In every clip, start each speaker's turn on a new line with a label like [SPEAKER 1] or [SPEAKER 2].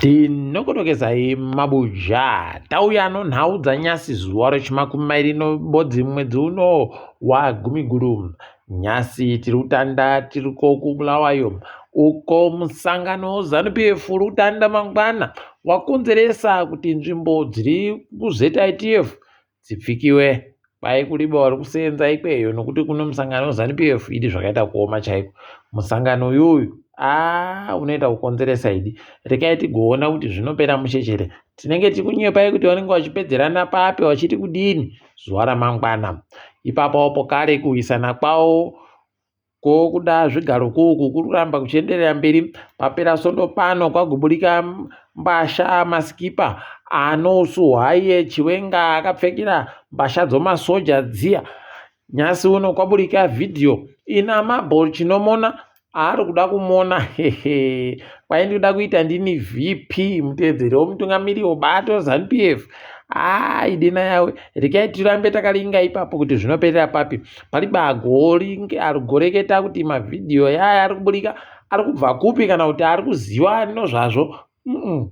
[SPEAKER 1] Tinokutokezai mabuja tauya nonhau dzanyasi zuva rechimakumi mairi nobodzi mwedzi uno wagumiguru. Nyasi tiri kutanda tiriko kuBulawayo uko musangano weZanu-PF uri kutanda mangwana wakonzeresa kuti nzvimbo dziri kuZITF dzipfikiwe kwai kuriba vari kuseenza ikweyo nokuti kuno musangano weZanu PF idi zvakaita kuoma chaiko musangano uyuyu aa unoita kukonzeresa idi rekai tigoona kuti zvinopera mushe chere tinenge tikunyepai kuti vanenge vachipedzerana papi vachiti kudini zuva ramangwana ipapawo pokare kuwisana kwavo Ko kuda zvigaro kuku kuri kuramba kuchienderera mberi. Papera svondo pano kwagoburika mbasha masikipa anosuhwa iye Chiwenga akapfekera mbasha dzomasoja dziya. Nyasi uno kwaburika vhidhiyo ina Mabel Chinomona aari kuda kumona hehe kwai ndikuda kuita ndini VP muteedzeri womutungamiri webato Zanu PF haa idina yawe rekai tirambe takaringa ipapo kuti zvinoperera papi pari bagoreketa kuti mavhidhiyo yaya ari kuburika ari kubva kupi kana kuti ari kuziva nozvazvo mm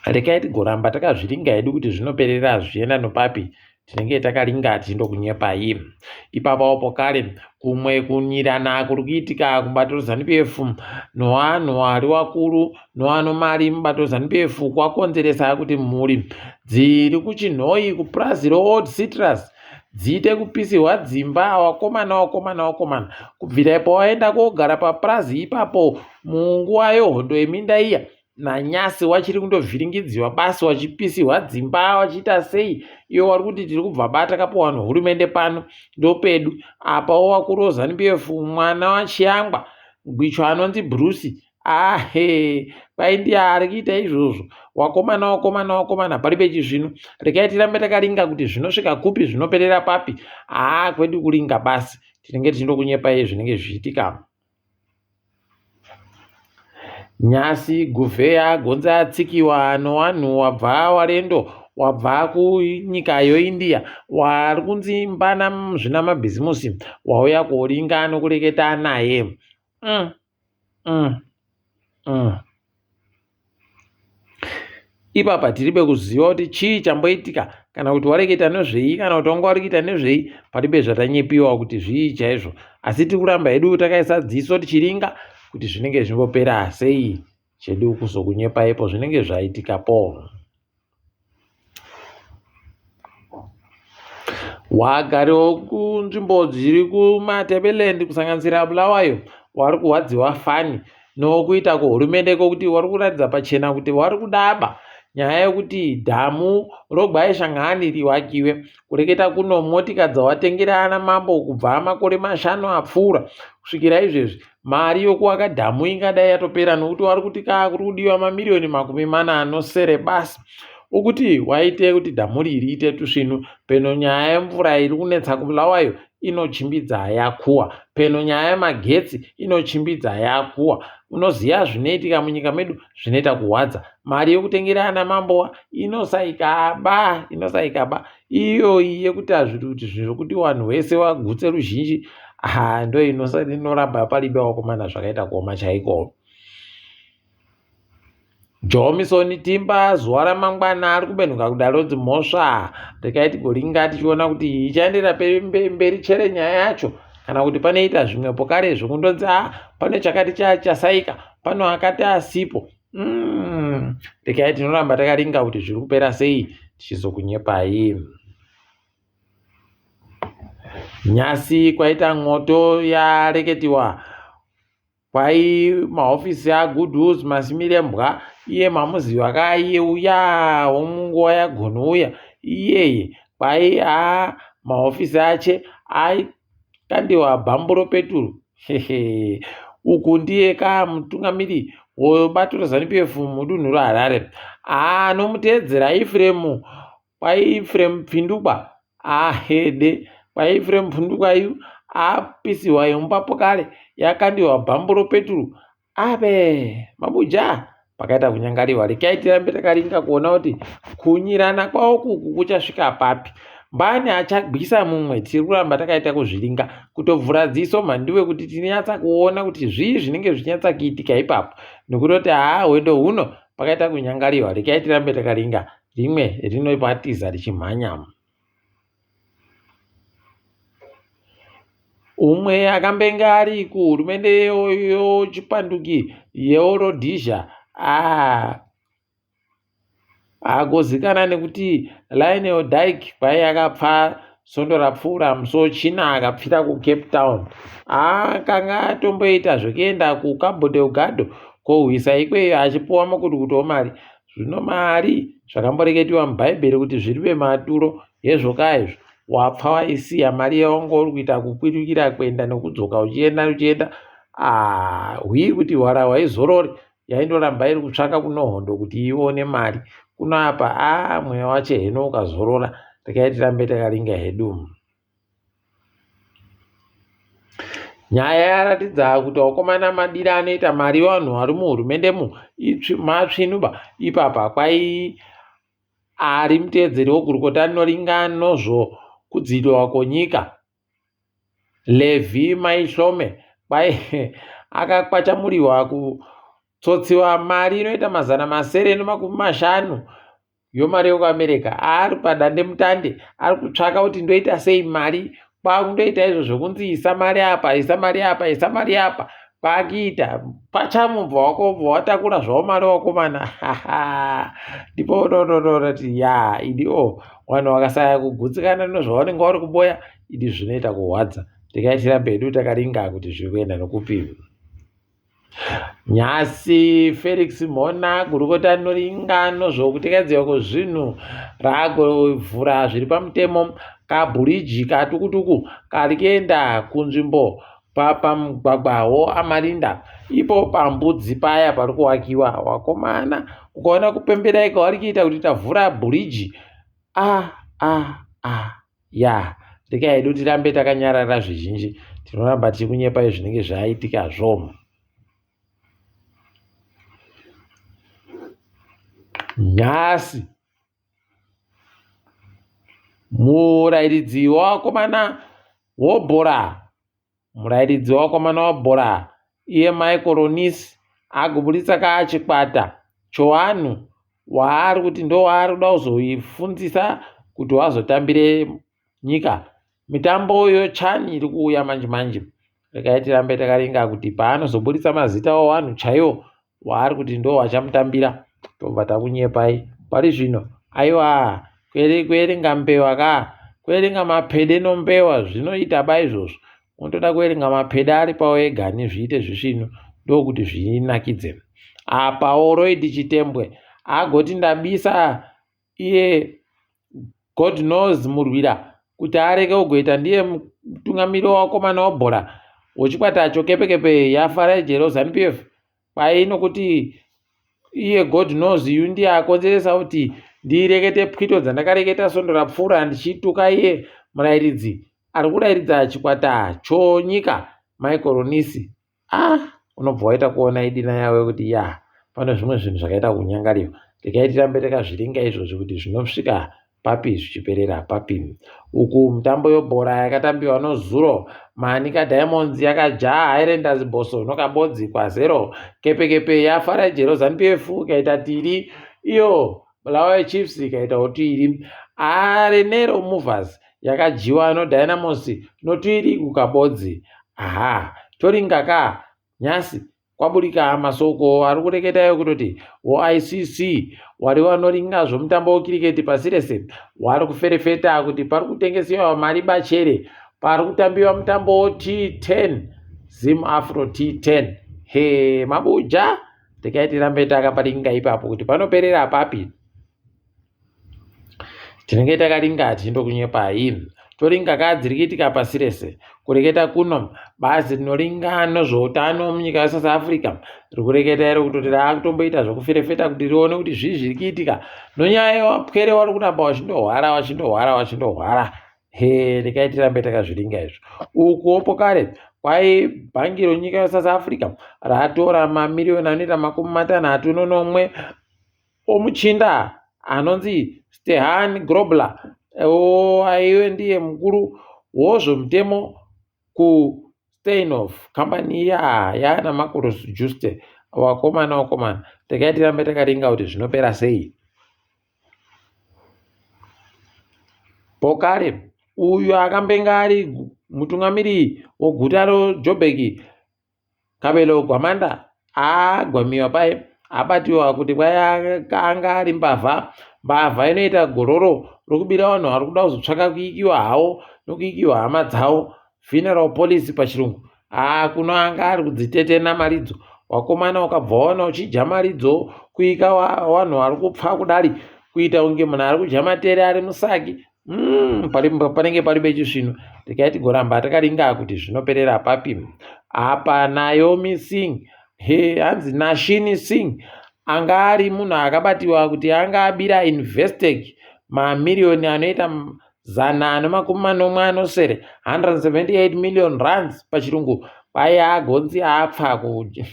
[SPEAKER 1] rekai tigoramba takazviringa hedu kuti zvinoperera zvichienda nopapi tinenge takaringa tichindokunyepai ipapawo pokare kumwe kunyirana kuri kuitika kubato reZanu PF noanhu ari wakuru noano mari mubato reZanu PF kwakonzeresa kuti mhuri dziri kuChinhoyi kupurazi reOld Citrus dziite kupisirwa dzimba wakomana wakomana wakomana kubvira ipo waenda kogara papurazi ipapo munguva yehondo yeminda iya nanyasi wachiri kundovhiringidziwa basi wachipisirwa dzimba wachiita sei iwo wari kuti tiri kubva ba takapiwa nehurumende pano ndopedu apawo wakuru weZanu PF mwana wachiyangwa gwicho anonzi Bruce ahe kwai ndiye ari kuita izvozvo wakomana wakomana wakomana pari pechizvino rekai tirambe takaringa kuti zvinosvika kupi zvinoperera papi haa kwedu kuringa basi tinenge tichindokunyepai zvinenge zvichiitika Nyasi Guvheya gonza atsikiwa nowanhu wabva warendo wabva kunyika yoIndia wari kunzi mbana muzvinamabhizimusi wauya koringa nokureketa naye. Mm, mm, mm. Ipapa tiribe kuziva kuti chii chamboitika kana kuti wareketa nezvei kana kuti wanga wari kuita nezvei paribe zvatanyepiwa kuti zvii chaizvo asi tiri kuramba hedu takaisa dziso tichiringa kuti zvinenge zvimbopera sei chedu kuzokunyepa ipo zvinenge zvaitikapo Vagari vekunzvimbo dziri kuMatabeleland kusanganisira Bulawayo vari kurwadziwa fani nokuita kwehurumende kwokuti vari kuratidza pachena kuti vari kudaba nyaya yekuti dhamu roGwayi-Shangani rivakiwe. Kureketa kuno motika dzawatengera ana mambo kubva makore mashanu apfuura kusvikira izvezvi Mari yokuwaka dhamu ingadai yatopera nokuti wari kuti kaa kuri kudiwa mamiriyoni 40 anosere basi okuti waite kuti dhamu iri riite tusvinu. Peno nyaya yemvura iri kunetsa kuBulawayo inochimbidza yakuwa. Peno nyaya yemagetsi inochimbidza yakuwa. Unoziva zvinoitika munyika medu zvinoita kuhwadza. Mari yokutengera ana mambowa inosaikaba, inosaikaba. Iyoyi yekuti hazvidi kuti zvokuti vanhu vese vagutse ruzhinji haa ndo inoramba palibe wakomana zvakaita kuoma chaiko. Jomisoni Timba zuva ramangwana ari kubenhuka kudaro dzimhosva rekai tigoringa tichiona kuti ichaendera mberi chere nyaya yacho kana kuti panoita zvimwe pokare zvekundonzi a pane chakati chasaika pano akati asipo mm, rekai tinoramba takaringa kuti zviri kupera sei tichizokunyepai nyasi kwaita mwoto yareketiwa kwai mahofisi agoodwills masimirembwa iye mamuziva ka iye uya womunguva yagoni uya iyeye kwai a mahofisi ache aikandiwa bhamburo peturu Hehe. Uku ndiye ka mutungamiri webato reZanu PF mudunhu reHarare. Anomuteedzera Ephraim kwai Ephraim Pfindukwa ahede kwai Ephraim Pfindukwa yu apisiwa yomba kare yakandiwa bhamburo peturu Ave mabuja pakaita kunyangariwa rekai tirambe takaringa kuona kuti kunyirana kwavo kuku kuchasvika papi mbani achagwisa mumwe tiri kuramba takaita kuzviringa kutovhura dziso mhanduwe kuti tinyatsa kuona kuti zvii zvinenge zvichinyatsa kuitika ipapo Nekutoti haa hwendo huno pakaita kunyangariwa rekai tirambe takaringa rimwe rinobatiza richimhanya. Umwe akambenge ari kuhurumende yochipanduki yeRhodesia ah, agozikana nekuti Lionel Dyke kwai akapfa svondo rapfuura musi weChina akapfira kuCape Town. Akanga atomboita zvekuenda kuCabo Delgado kohwisa ikweyo achipuwa makutukutu omari. Zvino mari zvakamboreketiwa muBhaibheri kuti zvirive maturo hezvo ka izvo. Wapfa waisiya mari yawanga uri kuita kukwirikira kuenda nekudzoka uchienda uchienda ah, hwii kuti hwarahwa izorore yaindoramba iri kutsvaka kunohondo kuti ione mari kuno apa a mweya wacho heno ukazorora rekai tirambe takaringa hedu nyaya yaratidza kuti vakomana madira anoita mari vanhu vari muhurumende mu matsvinuba ipapa kwai ari muteedzeri wegurukota rinoringa nozvokudzivirirwa kwonyika Levy Maihlome kwai akakwachamuriwa kutsotsiwa mari inoita 650 yomari yekuAmerica. Ari padandemutande ari kutsvaka kuti ndoita sei mari kwakundoita izvo zvekunzi isa mari apa isa mari apa isa mari apa kwakuita pachamubva wako ubva watakura zvawo mari wakomana ndipo unonoona kuti ya idi o vanhu vakasaya kugutsikana nezvavanenge vari kuboya idi zvinoita kurwadza tikaitira pedu takaringa kuti zviri kuenda nokupi Nhasi Felix Mhona gurukota rinoringa nozvokutekedzwa kwezvinhu ragovhura zviri pamutemo kabhuriji katukutuku kari kuenda kunzvimbo pamugwagwa woAmarinda ipo pambudzi paya pari kuwakiwa wakomana ukaona kupemberai kwavari kuita kuti tavhura bhuriji a a a ya rega hedu tirambe takanyarara zvizhinji tinoramba tiri kunyepai zvinenge zvaitikazvo nhasi murairidzi wakomana wobhora Murairidzi wevakomana webhora iye Michael Ronisi agoburitsa ka chikwata chowanhu waari kuti ndowaari kuda kuzoifundzisa kuti wazotambire nyika. Mitambo yoCHAN iri kuuya manje manje. Regai tirambe takaringa kuti paanozoburitsa mazita owanhu chaiwo waari kuti ndo wachamutambira tobva takunyepai pari zvino aiwa kuerenga mbewa ka kuerenga mapede nombewa zvinoita ba izvozvo unotoda kuerenga mapede ari pawo egani zviite zvisvinu ndokuti zvinakidze apa oroidi chitembwe agoti ndabisa iye God knows Murwira kuti areke kugoita ndiye mutungamiri wevakomana webhora wechikwata chokepekepe yaFarai Jero Zanu PF kwai nokuti iye God knows you ndiye akonzeresa kuti ndirekete pwito dzandakareketa svondo rapfuura ndichituka iye murairidzi ari kurairidza chikwata chonyika Michael Ronisi ah unobva waita kuona idina yavo yekuti ya pane zvimwe zvinhu zvakaita kunyangariwa regai tirambe takazviringa izvozvi kuti zvinosvika papi zvichiperera papi uku mitambo yobhora yakatambiwa nozuro manica diamonds yakajaha highlanders boso nokabodzi kwazero kepekepe yafara jero zanupf ikaita tiri iyo bulawayo chiefs ikaitawo tiri arenero movers yakadyiwa noDynamos notuiri kukabodzi. Aha, toringa ka nyasi kwaburika masoko ari kureketa ekutoti oICC wari wanoringa zvomutambo wekiriketi pasi rese wari kuferefeta kuti pari kutengesewa mari bachere pari kutambiwa mutambo T10 Zim Afro T10 he mabuja rekai tirambe takaparinga ipapo kuti panoperera papi Tinenge takaringa tichindokunyepai. Toringa ka dziri kuitika pasi rese. Kureketa kuno, bazi rinoringa nezveutano munyika yeSouth Africa riri kureketa iro kutoti raakutomboita zvekuferefeta kuti rione kuti zvii zviri kuitika nonyaya yevapwere vari kuramba vachindohwara vachindohwara vachindohwara. He, rekai tirambe takazviringa izvo. Ukuwo kare kwai bhangi renyika yeSouth Africa ratora mamiriyoni anoita 37 omuchinda anonzi Stehan Grobler aive ndiye mukuru wozvemutemo kuSteinhoff kambani iya yaana Marcos Juste. Wakomana wakomana, regai tirambe takaringa kuti zvinopera sei. Pokare uyo akambenge ari mutungamiri weguta reJoburg Kabelo Gwamanda agwamiwa paye abatiwa kuti kwai anga ari mbavha mbavha inoita gororo rokubira vanhu vari kuda kuzotsvaka kuikiwa hawo nokuikiwa hama dzavo funeral policy pachirungu haa kuno anga ari kudzitetena maridzo wakomana ukabva waona uchidya maridzo kuika vanhu vari kupfa kudari kuita kunge munhu ari kudya matere ari musaki Mm, panenge pari pechisvinu tikai tigoramba takaringa kuti zvinoperera papi apa Naomi Singh he hanzi Nashini Singh anga ari munhu akabatiwa kuti anga abira Investec mamiriyoni anoita 770 178 million rands pachirungu kwai agonzi apfa kudya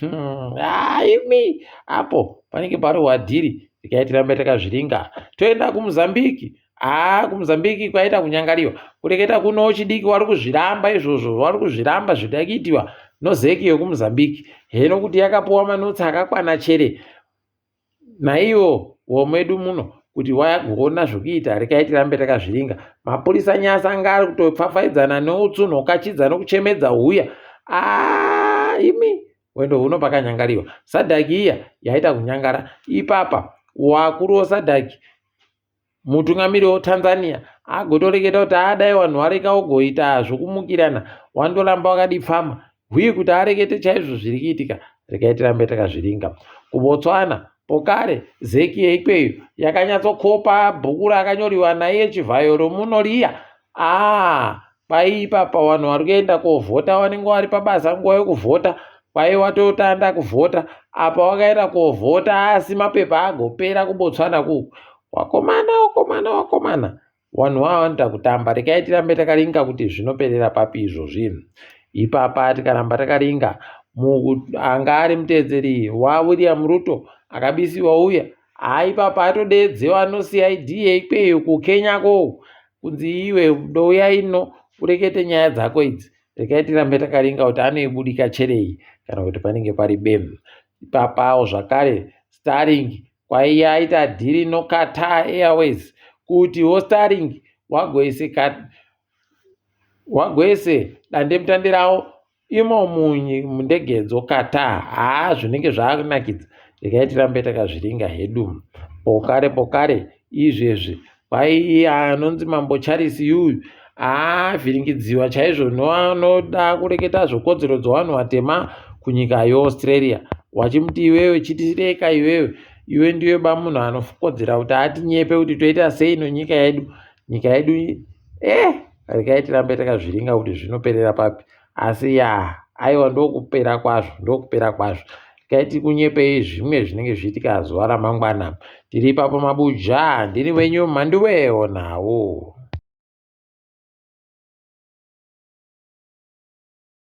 [SPEAKER 1] imi apo panenge parohwa dhiri tikai tirambe takazviringa toenda kuMozambique. Haa kuMozambique kwaita kunyangariwa kureketa kuno chidiki wari kuzviramba izvozvo wari kuzviramba zvida kuitiwa nozeki yekuMozambique heno kuti yakapuwa manotsi akakwana chere naivo womedu muno kuti wagona zvokuita rekai tirambe takazviringa mapurisa nyasa anga ari kutopfapfaidzana neutsu nhokachidza nokuchemedza huya aa imi hwendo huno pakanyangariwa sadhaki iya yaita kunyangara ipapa wakuru wesadhaki Mutungamiri weTanzania agotoreketa kuti adai vanhu vareka ugoita zvokumukirana wandoramba wakadipfama hwii kuti arekete chaizvo zviri kuitika regai tirambe takazviringa. KuBotswana pokare zeki yeikweyo yakanyatsokopa bhuku rakanyoriwa naiye Chivhayo romuno riya Aah kwai ipapa vanhu vari kuenda kovhota vanenge vari pabasa nguva yekuvhota kwai watotanda kuvhota apa wakaenda kovhota asi mapepa agopera kuBotswana kuku wakomana wakomana wakomana vanhu vava vanoita kutamba regai tirambe takaringa kuti zvinoperera papi izvozvi ipapa tikaramba takaringa anga ari muteedzeri waWilliam Ruto akabisiwa uya haa ipapa atodeedzewa noCID yeikweyo kuKenya ko kunzi iwe ndouya ino urekete nyaya dzako idzi regai tirambe takaringa kuti anoibudika cherei kana kuti panenge pari bemu ipapawo zvakare starling kwaiya aita dhiri noQatar Airways kuti wo Starlink wagoise wagoise dandemutande rawo Imo mundege dzoQatar haa zvinenge zvakunakidza regai tirambe takazviringa hedu. Pokare pokare izvezvi kwaiye anonzi mambo Charles yuyu avhiringidziwa chaizvo noanoda kureketa zvekodzero dzevanhu vatema kunyika yeAustralia wachimuti iwewe chitireka iwewe iwe ndiwe ba munhu anokodzera kuti atinyepe kuti toita sei nonyika yedu nyika yedu eh regai tirambe takazviringa kuti zvinoperera papi asi ya aiwa ndokupera kwazvo ndokupera kwazvo regai tikunyepei zvimwe zvinenge zvichiitika zuva ramangwana tiri ipapo mabuja ndini wenyu mhanduwewo nawo.